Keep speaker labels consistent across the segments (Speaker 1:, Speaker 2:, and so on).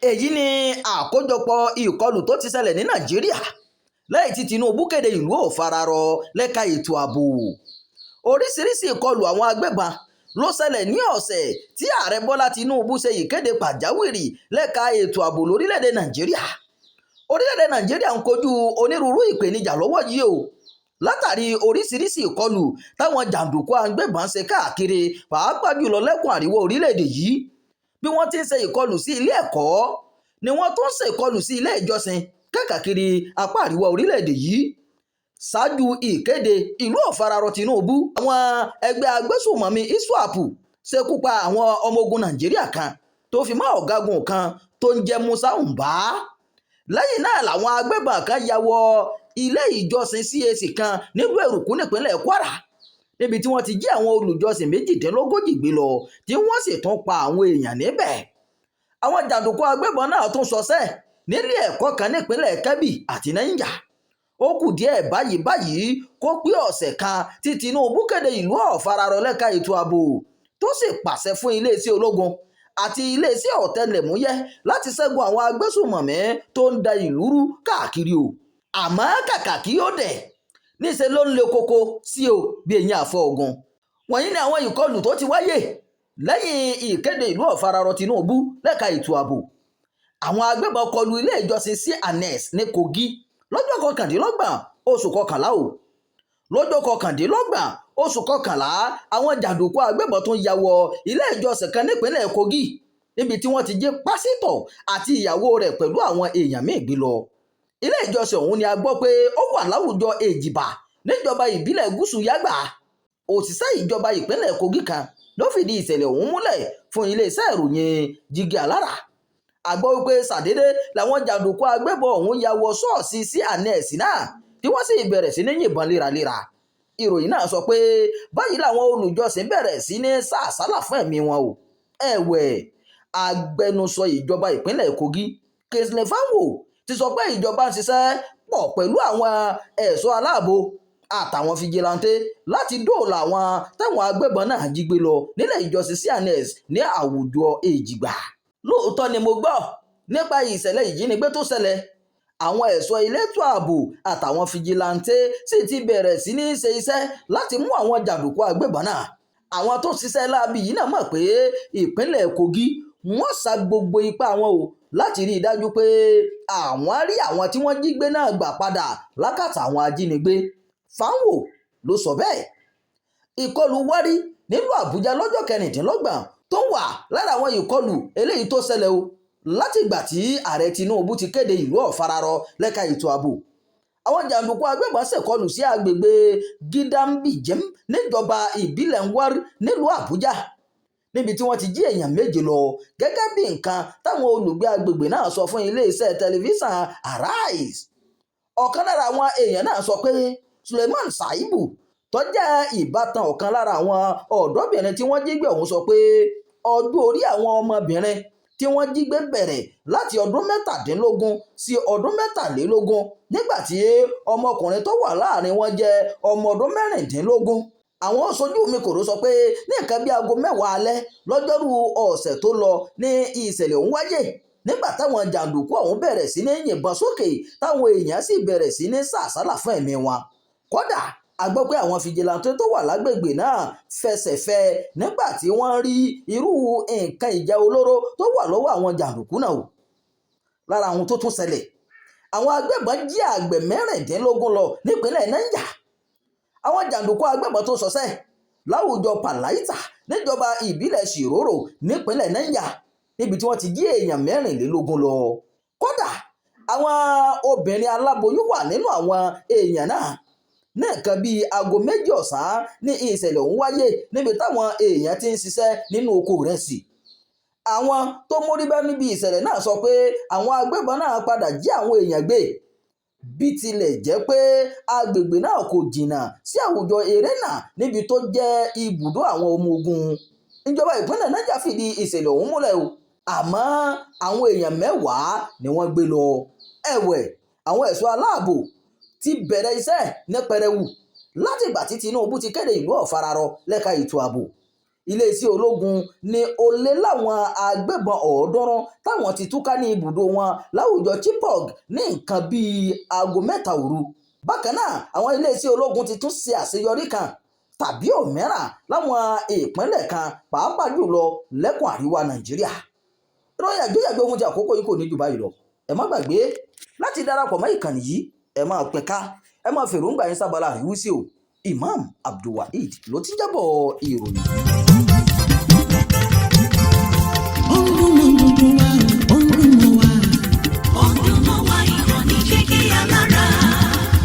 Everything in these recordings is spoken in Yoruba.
Speaker 1: Èyí ni àkójọpọ̀ ìkọlù tó ti ṣẹlẹ̀ ní Nàìjíríà lẹ́yìn tí Tinubu kéde ìlú ò fararọ lẹ́ka ètò ààbò. Oríṣiríṣi ìkọlù àwọn agbébọn ló ṣẹlẹ̀ ní ọ̀sẹ̀ tí Ààrẹ Bọ́lá Tinubu ṣe ìkéde pàjáwìrì lẹ́ka ètò ààbò lórílẹ̀‐èdè Nàìjíríà. Orílẹ̀‐èdè Nàìjíríà ń kojú onírúurú ìpèníjà lọ́wọ́ yìí o, látàrí oríṣiríṣi ìkọlù táwọn jàǹdùkú agbébọn ṣe káàkiri, pàápàá jùlọ lẹ́kùn àríwá orílẹ̀‐èdè yìí. Bí wọ́n ti ń ṣe ìkọlù sí ilé ẹ̀kọ́ ni wọ́n tún ń ṣe ìkọlù sí ilé ìjọsìn káàkiri apá àríwá orílẹ̀‐èdè yìí. Ṣáájú ìkéde ìlú ọ̀fararọ Tinubu, àwọn ẹgbẹ́ agbésùnmọ̀mí ISWAP ṣekú pa àwọn ọmọ ogun Nàìjíríà kan tó fi mọ́ ọ̀gágun kan tó ń jẹ́ Musa Mba. Lẹ́yìn náà làwọn agbébọn kan ya wọ ilé ìjọsìn CAC kan nílùú Èrùkú nípínlẹ̀ Kwara, níbi tí wọ́n ti jí àwọn olùjọsìn 38 gbé lọ, tí wọ́n sì tún pa àwọn èèyàn níbẹ̀. Àwọn jàǹdùkú agbébọn náà tún ṣọṣẹ́ nílé ẹ̀kọ́ kan nípínlẹ̀ Kebbi àti Niger. Ó kù díẹ̀ báyìí báyìí kó pé ọ̀sẹ̀ kan tí Tinubu kéde ìlú ọ̀fararọ lẹ́ka ètò ààbò, tó sì pàṣẹ fún iléeṣẹ́ ológun àti iléeṣẹ́ ọ̀tẹlẹ̀múyẹ́ láti ṣẹ́gun àwọn agbésùnmọ̀mí tó ń da ìlú rú káàkiri o. Àmọ́ kàkà kí ó dẹ̀, níṣẹ́ ló ń le koko sí o bí eyín àfọ́ ogun. Wọ̀nyí ni àwọn ìkọlù tó ti wáyé lẹ́yìn ìkéde ìlú ọ̀fararọ Tinubu lẹ́ka ètò ààbò. Àwọn agbébọn kọlu ilé ìjọsìn C&S ní Kogi lọ́jọ́ 29 oṣù kọkànlá o. Lọ́jọ́ 29 oṣù kọkànlá, àwọn jàǹdùkú agbébọn tún ya wọ ilé ìjọsìn kan nípínlẹ̀ Kogi, níbi tí wọ́n ti jí pásítọ̀ àti ìyàwó rẹ̀ pẹ̀lú àwọn èèyàn míì gbé lọ. Ilé ìjọsìn ọ̀hún ni a gbọ́ pé ó wà láwùjọ Èjìbà níjọba ìbílẹ̀ Gúúsù Yàgbà. Òṣìṣẹ́ ìjọba ìpínlẹ̀ Kogi kan ló fìdí ìṣẹ̀lẹ̀ ọ̀hún múlẹ̀ fún iléeṣẹ́ ìròyìn Jígí Alára. A gbọ́ wípé ṣàdédé làwọn jàǹdùkú agbébọn ọ̀hún ya wọ ṣọ́ọ̀ṣì C&S náà, tí wọ́n sì bẹ̀rẹ̀ sí ní yìnbọn léraléra. Ìròyìn náà sọ pé báyìí làwọn olùjọsìn bẹ̀rẹ̀ sí ní sá àsálà fún ẹ̀mí wọn o. Ẹ̀wẹ̀, agbẹnusọ ìjọba ìpínlẹ̀ Kogi, Kingsley Fanwo, ti sọ pé ìjọba ń ṣiṣẹ́ pọ̀ pẹ̀lú àwọn ẹ̀ṣọ́ aláàbò àtàwọn fijilantè láti dóòlà àwọn táwọn agbébọn náà jí gbé lọ nílé ìjọsìn C&S ní àwùjọ Èjìgbà. Lóòótọ́ ni mo gbọ́ nípa ìṣẹ̀lẹ̀ ìjínigbé tó ṣẹlẹ̀. Àwọn ẹ̀ṣọ́ elétò ààbò àtàwọn fijilantè sì ti bẹ̀rẹ̀ sí ní ṣe iṣẹ́ láti mú àwọn jàǹdùkú agbébọn náà. Àwọn tó ṣiṣẹ́ láabi yìí náà mọ̀ pé ìpínlẹ̀ Kogi wọ́n sa gbogbo ipá wọn o láti rí i dájú pé àwọn rí àwọn tí wọ́n jí gbé náà gbà padà lákàtà àwọn ajínigbé. Fanwo ló sọ bẹ́ẹ̀. Ìkọlù wárí nílùú Àbújá lọ́jọ́ 26 tó wà lára àwọn ìkọlù eléyìí tó ṣẹlẹ̀ o látìgbà tí Ààrẹ Tinubu ti kéde ìlú ọ̀fararọ lẹ́ka ètò ààbò. Àwọn jàǹdùkú agbébọn ṣèkọlù sí agbègbè Gidambijem níjọba ìbílẹ̀ Nwari nílùú Àbújá, níbi tí wọ́n ti jí èèyàn 7 lọ, gẹ́gẹ́ bí nǹkan táwọn olùgbé agbègbè náà sọ fún iléeṣẹ́ tẹlifíṣàn Arise. Ọ̀kan lára àwọn èèyàn náà sọ pé Suleiman Shaibu tó jẹ́ ìbátan ọ̀kan lára àwọn ọ̀dọ́bìnrin tí wọ́n jí gbé ọ̀hún sọ pé ọdún orí àwọn ọmọbìnrin tí wọ́n jí gbé bẹ̀rẹ̀ láti ọdún 17 sí ọdún 23, nígbà tí ọmọkùnrin tó wà láàrin wọn jẹ́ ọmọ ọdún 16. Àwọn aṣojú mi kòró sọ pé ní nǹkan bíi aago 10 alẹ́ lọ́jọ́rú ọ̀sẹ̀ tó lọ ní ìṣẹ̀lẹ̀ ọ̀hún wáyé, nígbà táwọn jàǹdùkú ọ̀hún bẹ̀rẹ̀ sí ní yìnbọn sókè, táwọn èèyàn sì bẹ̀rẹ̀ sí ní sàsálà fún ẹ̀mí wọn. Kódà a gbọ́ pé àwọn fijilantè tó wà lágbègbè náà fẹsẹ̀ fẹ́ nígbà tí wọ́n rí irú nǹkan ìjà olóró tó wà lọ́wọ́ àwọn jàǹdùkú náà o. Lára àwọn tó tún ṣẹlẹ̀, àwọn agbébọn jí àgbẹ̀ 16 lọ nípínlẹ̀ Niger. Àwọn jàǹdùkú agbébọn tó ṣọṣẹ́ láwùjọ Palaita níjọba ìbílẹ̀ Shiroro nípínlẹ̀ Niger, níbi tí wọ́n ti jí èèyàn 24 lọ. Kódà àwọn obìnrin aláboyún wà nínú àwọn èèyàn náà. Ní nǹkan bíi aago 2 ọ̀sán ní ìṣẹ̀lẹ̀ ọ̀hún wáyé, níbi táwọn èèyàn ti ń ṣiṣẹ́ nínú oko ìrẹsì. Àwọn tó mórí bẹ́ níbi ìṣẹ̀lẹ̀ náà sọ pé àwọn agbébọn náà padà jí àwọn èèyàn gbé. Bí tilẹ̀ jẹ́ pé agbègbè náà kò jìnnà sí àwùjọ Erena níbi tó jẹ́ ibùdó àwọn ọmọ ogun. Ìjọba ìpínlẹ̀ Niger fìdí ìṣẹ̀lẹ̀ ọ̀hún múlẹ̀ o, àmọ́ àwọn èèyàn 10 ni wọ́n gbé lọ. Ẹ̀wẹ̀, àwọn ẹ̀ṣọ́ aláàbò ti bẹ̀rẹ̀ iṣẹ́ ní pẹrẹwu látìgbà tí Tinubu ti kéde ìlú ọ̀fararọ lẹ́ka ètò ààbò. Iléeṣẹ́ ológun ní ó lé láwọn agbébọn 300 táwọn ti túká ní ibùdó wọn láwùjọ Chibok ní nǹkan bíi aago 3 òru. Bákan náà, àwọn iléeṣẹ́ ológun ti tún ṣe àṣeyọrí kan tàbí òmíràn láwọn ìpínlẹ̀ kan, pàápàá jùlọ lẹ́kùn àríwá Nàìjíríà. Ìròyìn àgbéyẹ̀wò ohun tí àkókò yìí kò ní jù báyìí lọ. Ẹ má gbàgbé láti darapọ̀ mọ́ ìkànnì yìí, ẹ máa pín ká, ẹ máa fèròǹgbà yín sábàlá àríwísí o. Imam Abdulwaheed ló ti ń jábọ̀ ìròyìn.
Speaker 2: Ó ń dún mọ́ gbogbo wa, ó ń dún mọ́ wa.
Speaker 3: Ó ń dún mọ́ wa, ìkànnì Jígí Alára.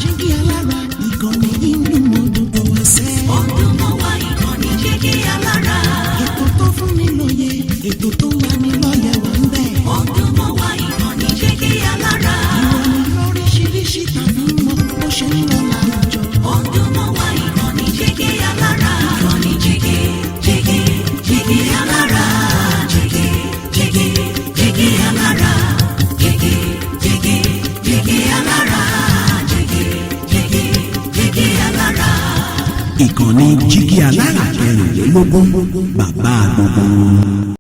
Speaker 2: Jígí Alára, ìkànnì yìí ń dún mọ́ gbogbo wa sẹ́.
Speaker 3: Ó ń dún mọ́ wa, ìkànnì Jígí Alára.
Speaker 2: Ètò tó fún ni lóye, ètò tó ń lani lọ́yẹ̀ wà ń bẹ̀.
Speaker 3: Ó ń dún mọ́ wa, ìkànnì Jígí Alára.
Speaker 2: Ìròyìn lóríṣiríṣi tàbí mọ́ bó ṣe ń lọ láwùjọ.
Speaker 3: Ó ń dún mọ́ wa, ìkànnì Jígí Alára. Ìkànnì Jígí, Jígí, Jígí Alára. Jígí, Jígí, Jígí Alára. Jígí, Jígí, Jígí Alára. Jígí, Jígí, Jígí Alára.
Speaker 4: Ìkànnì Jígí Alára 24, bàbá gbogbo wọn.